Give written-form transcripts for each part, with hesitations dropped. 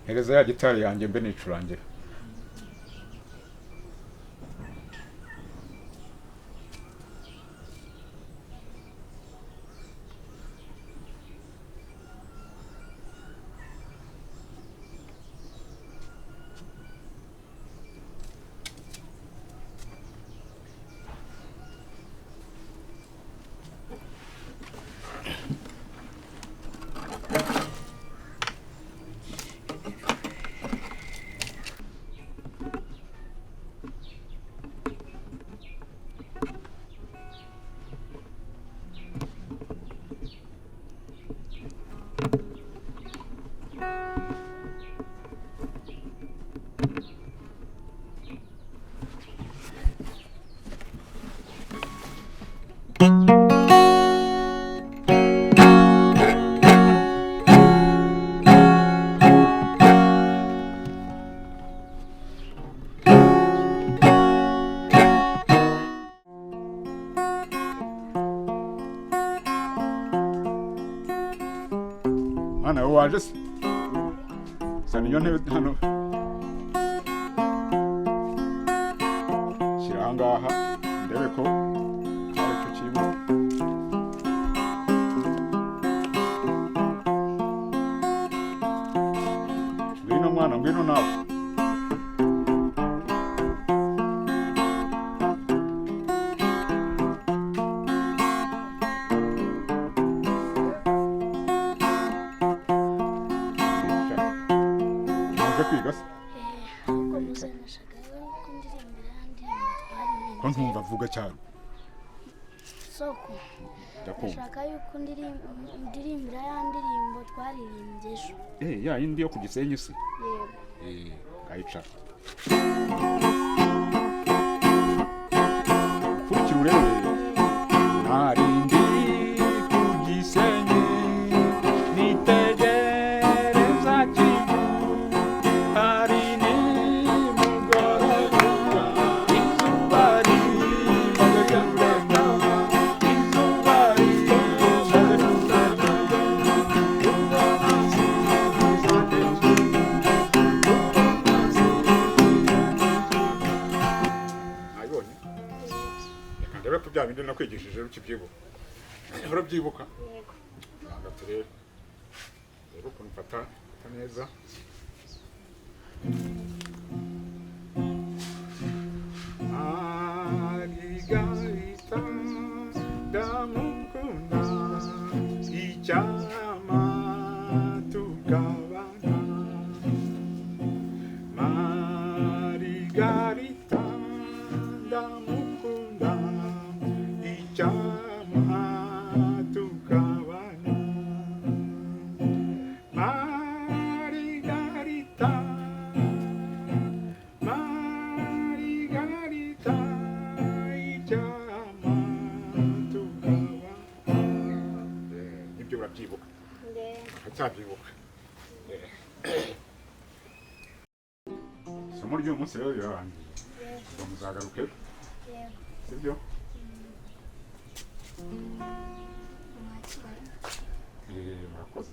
Hereza ya gitari yanjye mbe nicurangira. Mwana we waje se? Zana iyo ntebe hano. Shyira aha ngaha ndebe ko hari icyo kibura. Ngwino mwana, ngwino nawe. Uje kwiga se? Ahubwo muzanashaka ko ndirimbira ya ndirimbo Ko twaririmbye. ntumva avuga cyane. Soko, Ndakumva. ndashaka yuko ndirimbira ya ndirimbo twaririmbye ejo. Ya yindi yo ku Gisenyi se? Yego. Ngayicara. Kurikira urebe. Narindi ku Gisenyi nitegereza Kivu, hari nimugoroba, izuba rimaze kurenga, izuba rimaze kurenga, Nabibonye? Reka ndebe ko bya bindi nakwigishije ukibyibuka. Urabyibuka? Yego. Ntabwo turebe. Reba ukuntu mfata mfata neza. Margarita ndamukunda, icyama tukabana. Margarita ndamukunda, icyama tukabana. Margarita, Margarita, icyama tukabana. Nibyo urabyibuka? Uracyabyibuka? Isomo ry'uyu munsi rero rirarangiye. Ubwo muzagaruke ejo, Yego. sibyo? Mwakira. Murakoze.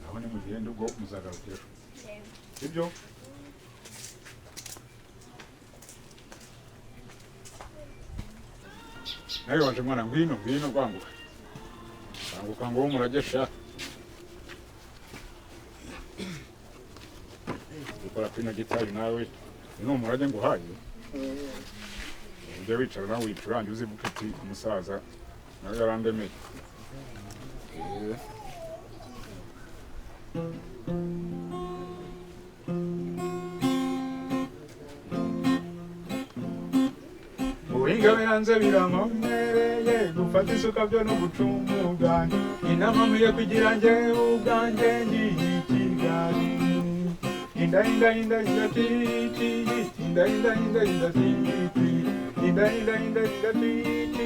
Naho nimugende ubwo muzagaruka ejo. Yego. Sibyo? Nawe waje mwana, ngwino ngwino rwanguka. Banguka ngo muragesha. Ukora kuri ino gitari nawe, ni umurage nguhaye. Ujye wicara nawe wicurange uzibuke uti umusaza nawe yarandemeye. Guhinga biranze birankomereye, gufata isuka byo no gucunga ubwanjye. Inama nkwiye kugira njye ubwanjye ngiye i Kigali. Inda inda inda inda ti ti, inda inda inda inda ti ti, inda inda inda inda ti ti,